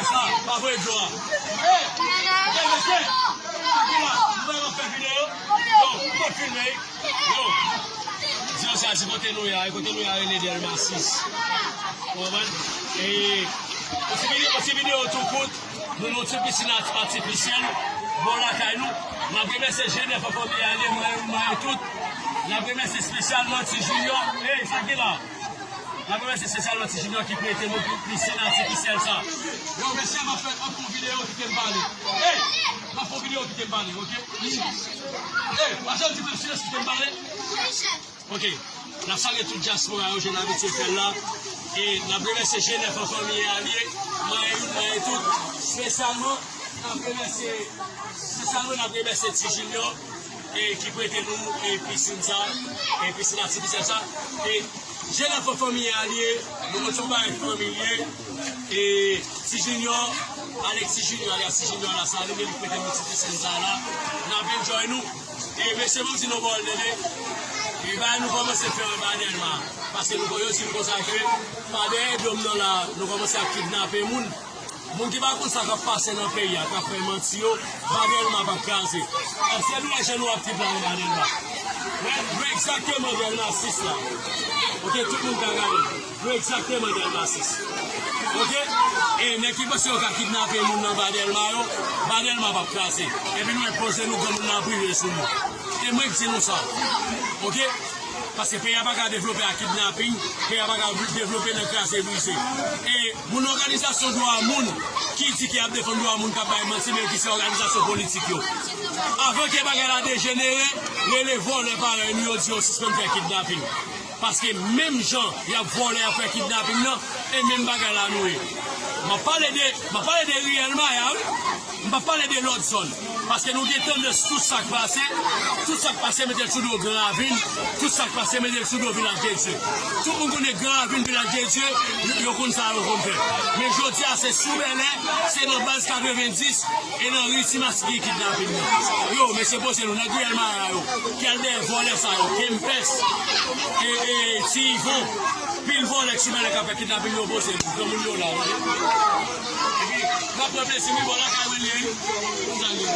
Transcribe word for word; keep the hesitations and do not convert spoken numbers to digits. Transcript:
Sa, pa voye dlo a. Hey! Hey, mesye! Ki la? Mwen, mwen fè videyo. Yo, mwen filme. Yo! Di yo sa, di kote nou ye a, kote nou ye a, rele Dèlma sis. Ou konprann? E, yon ti videyo, yon ti videyo tou kout. Nou nan yon ti pisin ati-, atifisyèl bò lakay nou. N ap remèsye G nèf an fanmi Alye, mwen, mwen tout. N ap remèsye espesyalman Ti Junior. Hey, sa ki la? N ap remèsye espesyalman Ti Junior ki prete nou pi-, pisin atifisyèl sa. Yo, mesye, m ap fè, m ap fè yon videyo, kite m pale. Hey! M ap fè yon videyo, kite m pale, oke? Hey, pa janm di m silans, kite m pale. Oke. N ap salye tout dyaspora yo, jan n abitye fè l la. E n ap remèsye G nèf an fanmi Alye, mwen youn, mwen tout. Espesyalman, n ap remèsye, espesyalman, n ap remèsye Ti Junior, e, ki prete nou, e, pisin sa, e, pisin atifisyèl sa. E G nèf an fanmi Alye, nou konn se yon bagay fanmilye. E Ti Junior, Alexis Junior, alias Ti Junior la, sa li menm ki prete nou ti pisin sa la. N ap enjoy nou. E mesye, ban m di nou yon pawòl tande. E bagay nou kòmanse fè anba Dèlma. Paske nou konn yo di m konsa ke pa dèyè do m nan la, nou kòmanse ap kidnape moun. Moun ki pa konn sa k ap pase nan peyi a, k ap fè manti yo, pa Dèlma p ap kraze. Èske nou wè jan nou ap kidnape anba Dèlma? Wè, nou egzakteman Dèlma sis la. Oke, tout moun ka gade. Nou egzakteman Dèlma sis. Oke? E nèg ki panse yo ka kidnape moun nan ba Dèlma yo, ba Dèlma p ap kraze. Epi nou enpoze nou granmoun nan prive sou nou. E mwen k di nou sa. Oke? Paske peyi a pa ka devlope ak kidnaping, peyi a pa ka devlope nan kraze brize. E moun òganizasyon dwa moun ki di ke y ap defann dwa moun k ap bay manti, men ki se òganizasyon politik yo. Avan ke bagay la dejenere, rele vòlè parèy nou yo, di yo sispann fè kidnaping. Paske menm jan y ap vòlè, y ap fè kidnaping nan, e menm bagay la nou ye. M ap pale de, m ap pale de riyèl Maya, wi. M p ap pale de lòt zòn. Paske nou gen tandans tout sa k pase, tout sa k pase mete l sou do Gran Ravin, tout sa k pase mete l sou do Vilaj de Dye. Tout moun konnen Gran Ravin, Vilaj de Dye, yo, yo konn sa yo konn fè. Men jodi a se sou Bèlè, se nan baz katrevenndis, e nan ri Ti Masi ki kidnaping nan. Yo, mesye poze nou, nèg riyèl Maya yo, ki al dèyè vòlè sa yo, Kempès, e, e, Ti Ivon, pil vòlè ki sou Bèlè k ap fè kidnaping yo poze nou, granmoun yo la, wi. Epi, n ap pran plezi, wi, bò lakay mwen li ye, wi. Konsa li ye.